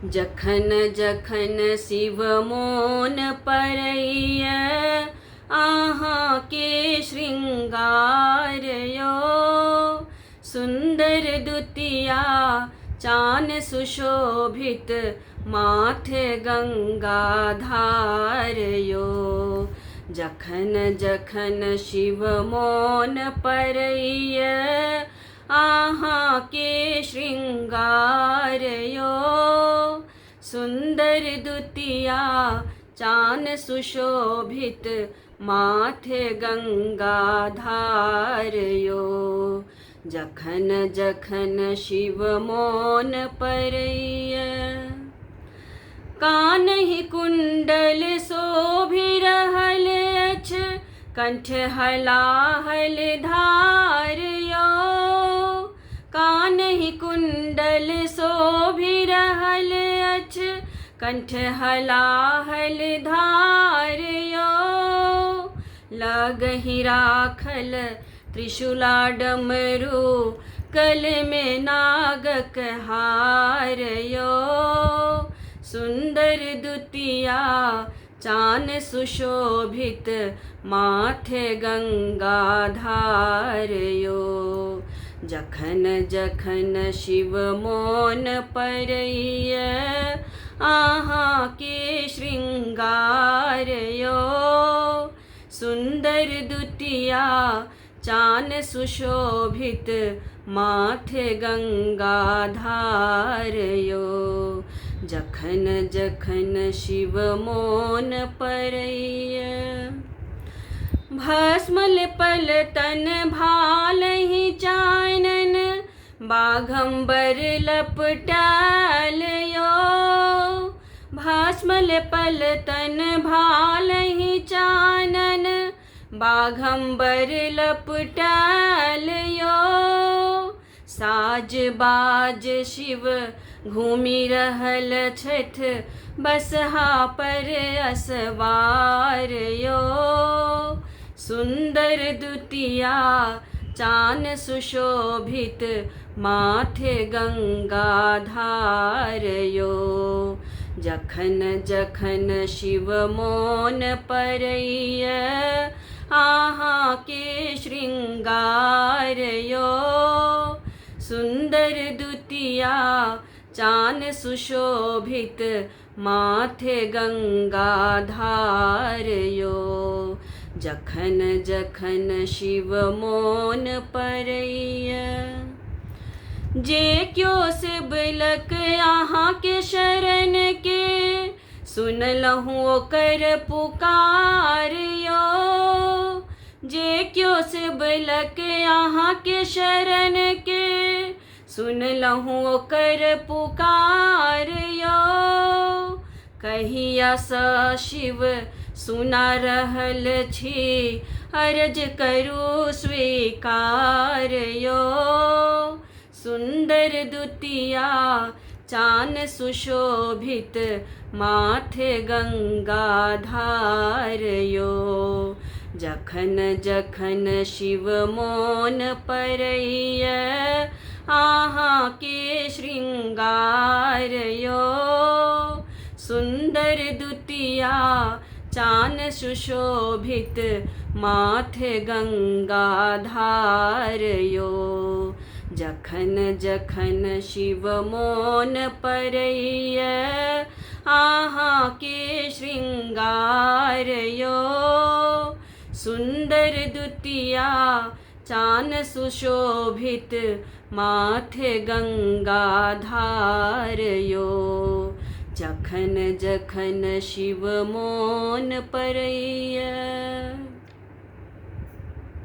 जखन जखन शिव मोन परैया अहाँके श्रृंगार यो, सुन्दर दुतिया चान सुशोभित माथे गंगाधार यो। जखन जखन शिव मोन परैया अहाँके श्रृंगार यो, सुन्दर दुतिया चान सुशोभित माथे गंगाधार यो। जखन जखन शिव मोन परैया, कानहि कुंडल शोभि रहल अछि, कंठ हलाहल धार यो। कानहि कुंडल शोभि रहल अछि, कंठ हलाहल धार यो। लगहि राखल त्रिशूला डमरू, गल में नागक हार यो। सुन्दर दुतिया चान सुशोभित माथे गंगाधार यो। जखन जखन शिव मोन परैया अहाँके श्रृंगार यो, सुन्दर दुतिया चान सुशोभित माथे गंगाधार यो। जखन जखन शिव मोन परैया, भस्म लिपल तन भालहि चानन, बाघम्बर लपटाल यो। भस्म लिपल तन भालहि चानन, बाघम्बर लपटाल यो। साज बाज शिव घूमि रहल छथि, बसहा पर असवार यो। सुन्दर दुतिया चान सुशोभित माथे गंगाधार यो। जखन जखन शिव मोन परैया अहाँके श्रृंगार यो, सुन्दर दुतिया चान सुशोभित माथे गंगाधार यो। जखन जखन शिव मोन परैया, जे क्यो शिवलक अहाँके शरण के, सुनलहुँ ओकर पुकार यो। जे क्यो शिवलक अहाँके शरण के, सुनलहुँ ओकर पुकार यो। कहियासँ शिव सुना रहल छी, अर्ज करू स्वीकार यो। सुन्दर दुतिया चान सुशोभित माथे गंगाधार यो। जखन जखन शिव मोन परैया अहाँके श्रृंगार यो, सुन्दर दुतिया चान सुशोभित माथे गंगाधार यो। जखन जखन शिव मोन परैया अहाँके श्रृंगार यो, सुन्दर दुतिया चान सुशोभित माथे गंगाधार यो। जखन जखन शिव मोन परैया।